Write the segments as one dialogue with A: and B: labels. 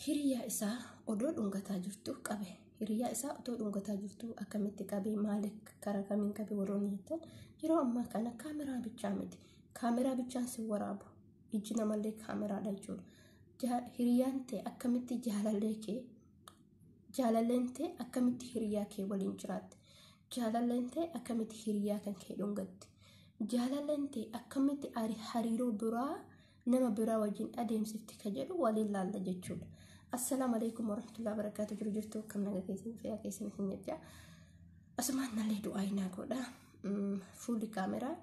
A: Hiriyaa isaa odoo dhungataa jirtu qabe. Hiriyaa isaa otoo dhungataa jirtu akkamitti qabe, maaliif, karaa kamiin qabe warroonni jettan, yeroo ammaa kana kaameraa bichaa miti. Kaameraa bichaan si waraabu. Ijji namallee kaameraadha jechuudha. Hiriyaan ta'e akkamitti jaalallee kee, jaalalleen ta'e akkamitti hiriyaa kee waliin jiraatte? Jaalalleen ta'e akkamitti hiriyaa kan kee dhungatti? Jaalalleen ta'e akkamitti hariiroo biraa nama biraa wajjin adeemsifti ka jedhu waliin laalla jechuudha. Assalaamu alaikum warahmatullahi wabarakatuh. Jiru jirtu, akkam nagaa keessan, fayyaa keessan isin jecha. Asumaan nallee du'aa hinaa godha. Fuulli kaameraa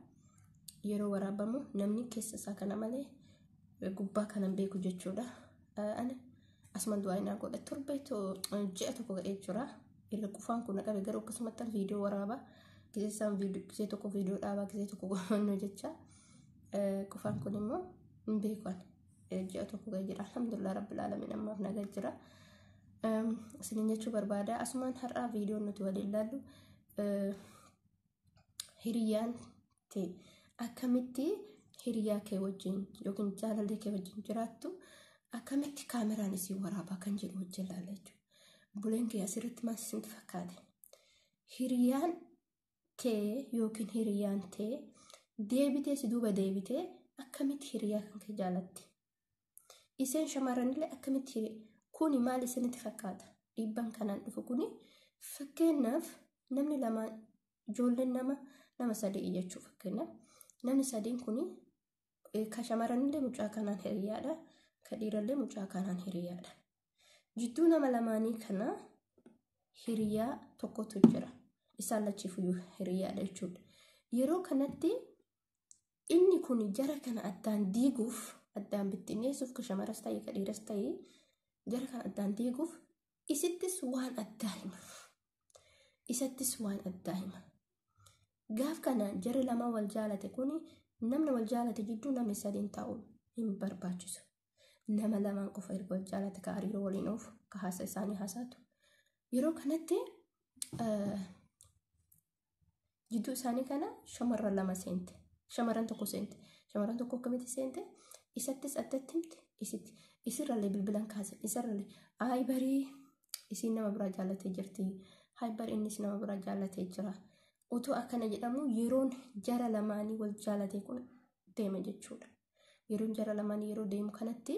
A: yeroo waraabamu namni keessa isaa kana malee gubbaa kanan beeku jechuudha. Ani asumaan du'aa hinaa godha. Torbee ji'a tokko ga'ee jira. Erga qufaan kun qabe garuu akkasumatti viidiyoo waraabaa. Gisee isaan gisee tokko viidiyoo dhaabaa, gisee tokko gomannoo jecha. Qufaan kun immoo hin beeku ani. Ji'a tokko ga'ee jira. Alhamdulillah rabbil alamin, ammaaf nagaa jira. Isiniin jechuu barbaada. Asumaan har'aa viidiyoon nuti waliin ilaallu hiriyaan ta'e akkamitti hiriyaa kee wajjin yookiin jaalallee kee wajjin jiraattu, akkamitti kaameraan isii waraabaa kan jedhu wajjin ilaalla jechuudha. Buleen kee asirratti maal isinitti fakkaate? Hiriyaan kee yookiin hiriyaan ta'e deebitee si duuba deebitee akkamitti hiriyaa kan kee jaalatti? Iseen shamarranillee akkamitti kuni maal isinitti fakkaata? Dhiibbaan kanaan dhufu kuni, fakkeenyaaf namni lama, ijoolleen nama sadii jechuudha, fakkeenyaaf namni sadiin kuni ka shamarranillee mucaa kanaan hiriyaadha, ka dhiirallee mucaa kanaan hiriyaadha. Jidduu nama lamaanii kana hiriyaa tokkotu jira. Isaan lachiifuyyuu hiriyaadha jechuudha. Yeroo kanatti inni kun jara kana addaan diiguuf, addaan bittinneessuuf, ka shamaras ta'e ka dhiiras ta'e jara kana addaan diiguuf isittis waan addaa hima. Isattis waan addaa hima. Gaaf kana jarri lama wal jaalate kuni, namni wal jaalate jidduu namni sadiin taa'u hin barbaachisu. Nama lamaan qofa erga wal jaalate ka hariiroo waliin oofu, ka haasa isaanii haasaatu. Yeroo kanatti jidduu isaanii kana shamarran lama seente. Shamarran tokko seente. Shamarran tokko akkamitti seente? Isattis addatti himte, isitti. Isirrallee bilbilan kaase. Isarrallee ayi barii isiin nama biraa jaallatee jirti. Hayi barii innis nama biraa jaallatee jira. Otoo akkana jedhamu yeroon jara lamaanii wal jaalate kun deema jechuudha. Yeroon jara lamaanii yeroo deemu kanatti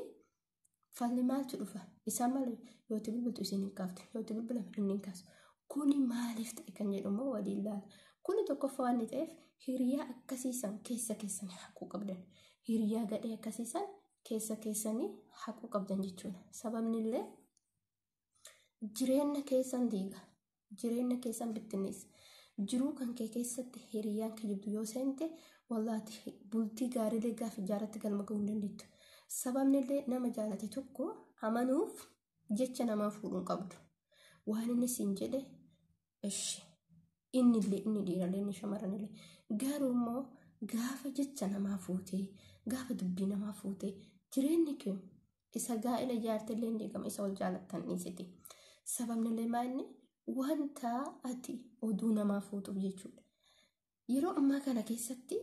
A: falli maaltu dhufa? Isaan maal yoo itti bilbiltu isiin hin kaaftu, yoo itti bilbilame inni hin kaasu. Kuni maaliif ta'e kan jedhu immoo waliin ilaala. Kuni tokkoffaa waan ta'eef hiriyaa akkasiisan keessa keessanii haquu qabdan. Hiriyaa gadhee akkasiisan keessa keessanii haquu qabdan jechuudha. Sababni illee jireenya keessan diiga. Jireenya keessan bittinneessa. Jiruu kan kee keessatti hiriyaan kijibdu yoo seente, wallaati bultii gaariilee gaafa ijaaratti galma ga'uu hin dandeettu. Sababni illee nama jaalate tokko amanuuf jecha namaa fuudhuu hin qabdu. Waan inni siin jedhe ishi. Inni illee, inni dhiirallee, inni shamarranillee. Garuu immoo gaafa jecha namaa fuutee, gaafa dubbii namaa fuutee, jireenyi kee isa gaa'ela ijaarte illee hin diigama, isa wal jaalattan dhiisiti. Sababni illee maal, wanta ati oduu namaa fuutuuf jechuudha. Yeroo ammaa kana keessatti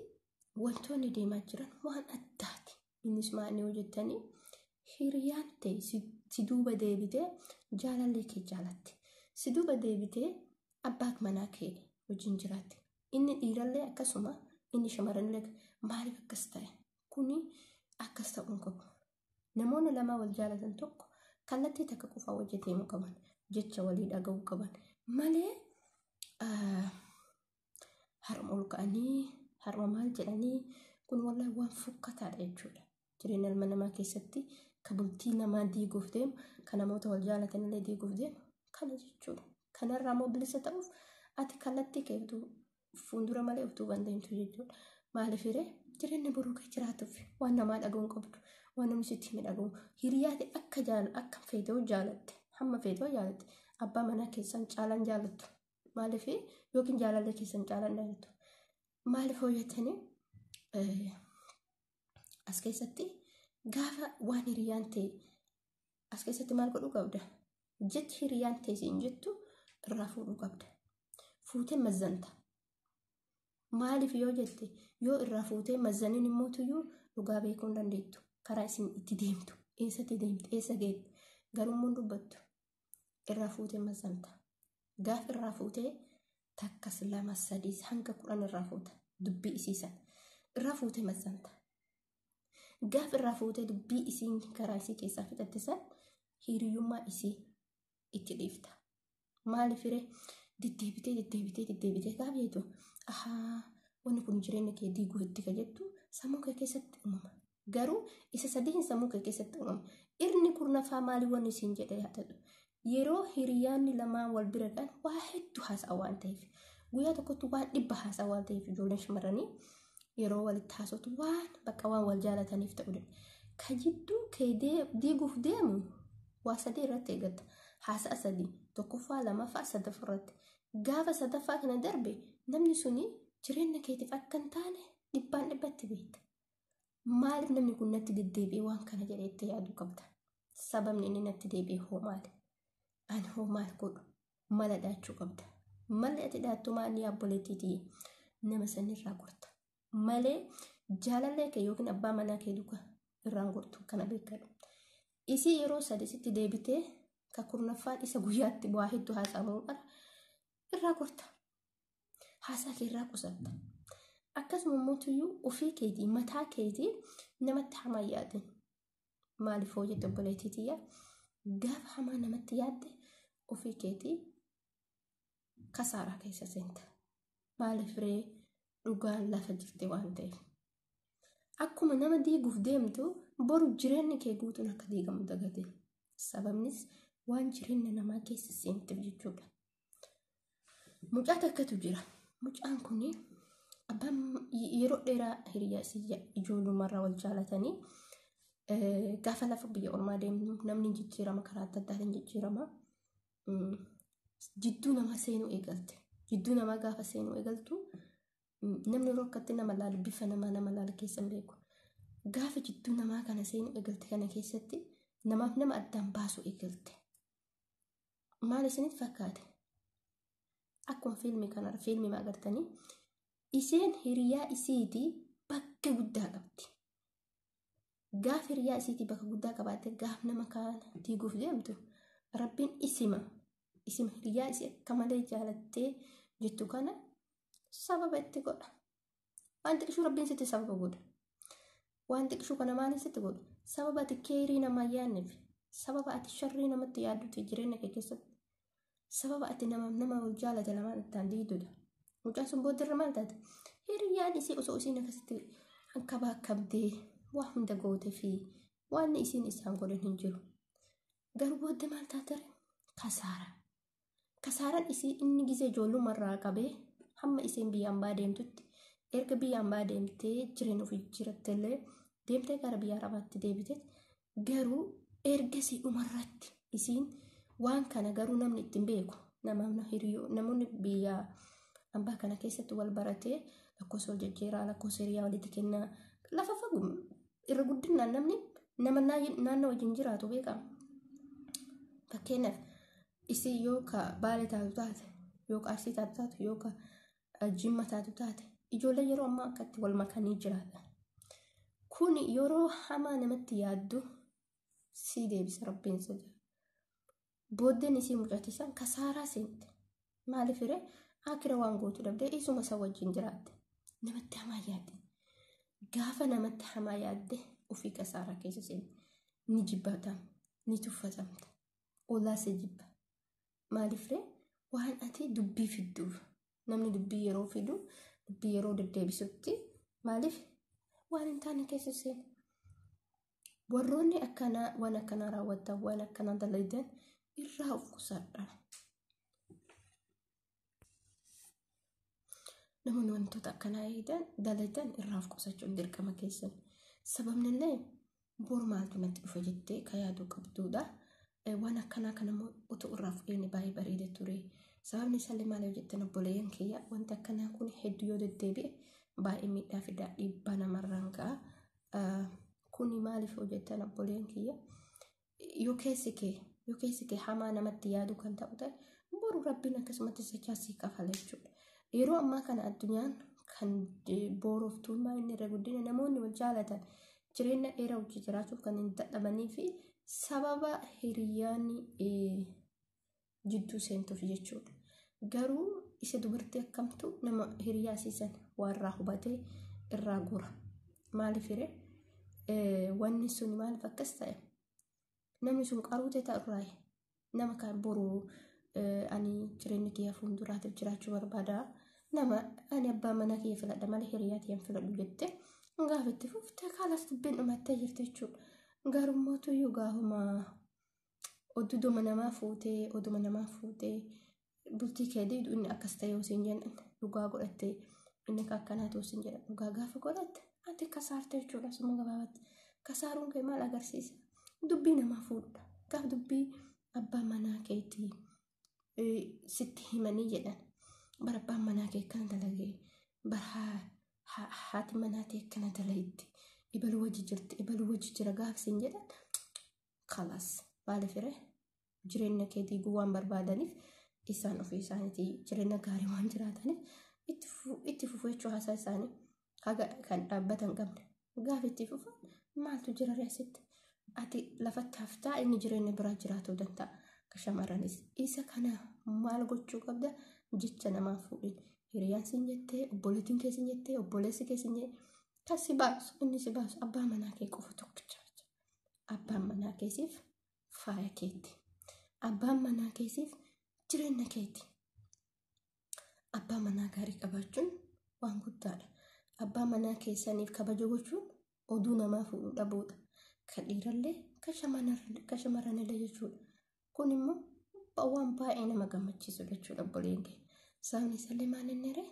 A: wantoonni deemaa jiran waan addaati. Innis maal yoo jettanii, hiriyaan ta'e si duuba deebitee jaalallee kee jaalatti. Si duuba deebitee abbaa manaa kee wajjin jiraatti. Inni dhiirallee akkasuma, inni shamarranillee maaliif akkas ta'e? Kuni akkas ta'uu hin qabu. Namoonni lama wal jaalatan tokko kallattii takka qofaa wajji deemuu qaban. Jecha walii dhaga'uu qaban. Malee harma ol ka'anii harma maal jedhanii, kun wallahi waan fokkataadha jechuudha. Jireenya ilma namaa keessatti ka bultii namaa diiguuf deemu, ka namoota wal jaalatanillee diiguuf deemu kana jechuudha. Kanarraa immoo bilisa ta'uuf ati kallattii kee fuuldura malee of duubaan deemtu jechuudha. Maaliif hiree jireenya boruu kee jiraatuuf waan namaa dhaga'uu hin qabdu. Waan namni sitti hime dhaga'u. Hiriyaati akka jaala akka feetee jaalatte, hamma feetee jaalatte, abbaa manaa keessan caalaan jaalattu. Maaliif yookiin jaalallee keessan caalaan jaalattu. Maaliif hojjetanii as keessatti gaafa waan hiriyaan ta'e as keessatti maal godhuu qabda? Jechi hiriyaan ta'e siin jettu irraa fuudhuu qabda. Fuutee mazzanta. Maaliif yoo jette, yoo irraa fuutee mazzaniin immoo tuyyuu dhugaa beekuu hin dandeettu. Karaa isin itti deemtu, eessatti deemte, eessa geette. Garuu dubbattu irraa fuutee mazzanta. Gaaf irraa fuutee takkas 2 3 hanga 10 irraa fuuta dubbii isiisan. Irraa fuutee mazzanta. Gaaf irraa fuutee dubbii isiin karaa isii keessaa fixatte san hiriyyummaa isii itti dhiifta. Maaliif ree deddeebitee deddeebitee deddeebitee gaaf jettu ahaa wanni kun jireenya kee diiguu itti ka jettu sammuu kee keessatti uumama. Garuu isa sadiin sammuu kee keessatti uumama. Irni kurnaffaa maali wanni isiin jedhee haa ta'u. Yeroo hiriyaanni lamaan wal bira ga'an waa hedduu haasa'a waan ta'eef guyyaa tokkotti waan 100 haasa'a waan ta'eef ijoolleen shamarranii yeroo walitti haasoftu waan bakka waan wal jaalataniif ta'uu danda'a. Ka jidduu kee diiguuf deemu waa sadii irratti eeggatta. Haasa'a sadii 1ffaa 2ffaa 3ffaa irratti. Gaafa 3ffaa kana darbe namni suni jireenya keetiif akka hin taane 100% beekta. Maaliif namni kun natti deddeebi'ee waan kana jedhee itti yaaduu qabda? Sababni inni natti deebi'e hoo maali? Ani hoo maal godhu? Mala dhaachuu qabda. Malli ati dhaattu maali obboleettiitii nama sanirraa gorta. Malee jaalallee kee yookiin abbaa manaa kee duuka irraan gortu kana beekadhu. Isii yeroo 3 sitti deebitee ka 10ffaan isa guyyaatti waa hedduu haasa'amu qara irraa gorta. Haasaa kee irraa qusatta. Akkasuma immoo tuyyuu ofii keetii mataa keetii namatti hamaa yaadin. Maaliif hoo jette obboleettiitii gaafa hamaa namatti yaadde ofii keetii kasaaraa keessa seenta. Maaliif ree dhugaan lafa jirti waan ta'eef. Akkuma nama diiguuf deemtu boru jireenyi kee guutuun akka diigamu dagate. Sababnis waan jireenya namaa keessa seenteef jechuudha. Mucaa takkatu jira. Mucaan kun abbaan yeroo dheeraa hiriyaa isii ijoollummaarraa wal jaalatanii gaafa lafa biyya ormaa deemnu namni jijjiirama karaa adda addaatiin jijjiirama. Jidduu namaa seenuu eegalte. Jidduu namaa gaafa seenuu eegaltu namni yeroo akkatti nama laalu bifa namaa nama laalu keessa hin beeku. Gaafa jidduu namaa kana seenuu eegalte kana keessatti namaaf nama addaan baasuu eegalte. Maal isinitti fakkaate? Akkuma fiilmii kanarra fiilmii agartanii isheen hiriyaa isiitii bakka guddaa qabdi. Gaaf hiriyaa isiitii bakka guddaa qabaatte gaaf nama kaan diiguuf deemtu rabbiin isima hiriyaa isii akka malee jaalattee jettu kana sababa itti godha. Waan xiqqishuu rabbiin sitti sababa godha. Waan xiqqishuu kana maaliin sitti godha? Sababa ati keerii namaa yaadneef, sababa ati sharrii namatti yaadduuti jireenya kee keessatti, sababa ati nama wal jaalate lamaan ittaan diidudha. Mucaan sun booddirra maal taate? Hiriyaan isii osoo isiin akkasitti hankabaakabdee waa hunda gootee fi waan isiin isaan godhan hin jiru. Garuu booddee maal taate? Kasaara. Kasaaraan isii inni gizee ijoollummaarraa qabee hamma isiin biyya ambaa deemtutti erga biyya ambaa deemtee jireenya ofii jiraattellee deemtee gara biyya arabaatti deebite garuu ergasii dhumarratti isiin waan kana garuu namni ittiin beeku namoonni biyya ambaa kana keessatti wal baratee lakkoofsa wal jijjiiraa lakkoofsa hiriyaa walitti kennaa lafa fagoo irra guddinaan namni nama naannoo wajjin jiraatu beekama. Fakkeenyaaf isii yoo ka Baalee taatu taate yoo ka Arsii taatu taate yoo ka Jimma taatu taate ijoollee yeroo ammaa akkatti wal makanii jiraatan. Kun yeroo hamaa namatti yaaddu si deebisa rabbiin sodaa. Booddeen isii mucatisan kasaaraa seente. Maaliif ree akira waan gootu dhabdee isuma isa wajjin jiraatte. Namatti hamaa yaadde. Gaafa namatti hamaa yaadde ofii kasaaraa keessa seente. Ni jibbatamta, ni tuffatamta. Olaa si jibba. Maaliif ree waan ati dubbii fidduuf. Namni dubbii yeroo fidu dubbii yeroo deddeebisutti maaliif waan hin taane keessa seena. Warroonni akkanaa waan akkanaa raawwatan waan akkanaa dalagan irraa of qusadha. Namoonni wantoota akkanaa dalagan irraa of qusachuun dirqama keessan. Sababni illee bor maaltu natti dhufa jettee kan yaaduu qabdudha. Waan akkanaa kana immoo utuu irraa fudheen baay'ee bareeda ture. Sababni isaallee maal jettan obboleeyyan kiyya wanti akkanaa kun hedduu yoo deddeebi'e baay'ee miidhaa fidaa dhiibbaa namarraan ga'a. Kuni maaliif hojjetan obboleeyyan kiyya yoo keessi kee hamaa namatti yaadu kan ta'u ta'e boru rabbiin akkasumatti sochaasii kafala jechuudha. Yeroo ammaa kana addunyaan kan booroftuun inni irra guddina namoonni wal jaalatan jireenya dheeraa hojii jiraachuuf kan hin dadhabanii fi Sababa hiriyyaan jidduu seentuuf jechuudha. Garuu isa dubartii akkamtu nama hiriyaa siisan waan irraa hubatee irraa gura. Maaliif hiree wanni sun maaliif akkas ta'e? Namni sun qaruutee ta'urraa nama kan boru ani jireenya kiyya fuulduraatiif jiraachuu barbaada. Nama ani abbaa manaa kiyya filadha malee hiriyaa kiyya filadhu jettee gaafa itti fuftee kaalaas dubbiin dhumattee jirti jechuudha. Garummaatuyyuu gaafuma oduma namaa fuutee oduma namaa fuutee bultii kee diidu inni akkas ta'e yoo siin jedhan dhugaa godhattee inni akka akkanaa ta'u siin jedhan dhugaa gaafa godhatte ati kasaarte jechuudha suma gabaabatti. Kasaaruun kee maal agarsiisa? Dubbii namaa fuudhudha. Gaaf dubbii abbaa manaa keetii sitti himanii jedhan bara abbaan manaa kee akkana dalagee bara haati manaa tee akkana dalagitti ibaluu wajji jirti ibaluu wajji jira gaaf siin jedhan kalaas maaliif hiree jireenya kee diiguu waan barbaadaniif isaan ofii isaaniitii jireenya gaarii waan jiraataniif itti fufuu jechuu haasaa isaanii haga kan dhaabbatan qabne gaaf itti fufan maaltu jira reessitti ati lafatti haftaa inni jireenya biraa jiraatuu danda'a. Akka shamarranis isa kana maal gochuu qabda jecha namaa fuudhin hiriyaan siin jettee obboleettiin kee siin jettee obboleessi kee siin jettee kan si baasu inni si baasu abbaa manaa kee qofa tokkicha. Abbaan manaa keesiif faaya keetti. Abbaan manaa keesiif jireenya keeti. Abbaa manaa gaarii qabaachuun waan guddaadha. Abbaa manaa keessaniif kabaja gochuun oduu namaa fuudhuu dhabuudha. Kan dhiirallee kan shamarranillee jechuudha. Kun immoo waan baay'ee nama gammachiisu jechuudha obboleen kee. Sababni isaallee maal inni ree?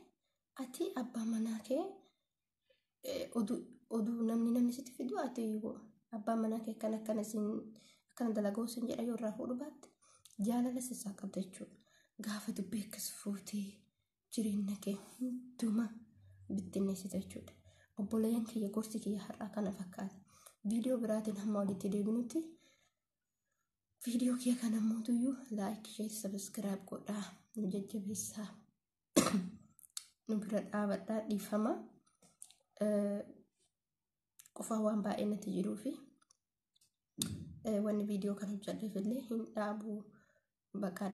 A: Ati abbaa manaa kee oduu namni sitti fidu ati abbaa manaa kee akkana akkana siin akkana dalagoo siin jedha yoo irraa fuudhu baatte jaalala sisaa qabda jechuudha. Gaafa dubbii akkas fuutee jireenya kee hundumaa bittinneessita jechuudha. Obboleeyyan kiyya gorsi kiyya har'aa kana fakkaata. Viidiyoo biraatiin hamma walitti deebinutti viidiyoo kiyya kana mootuyyuu like, share, subscribe godhaa nu jajjabeessaa nu bira dhaabadhaa dhiifama. Qofaa waan baay'ee natti jiruu fi wanni viidiyoo kana hojjedheef illee hin dhaabu bakka.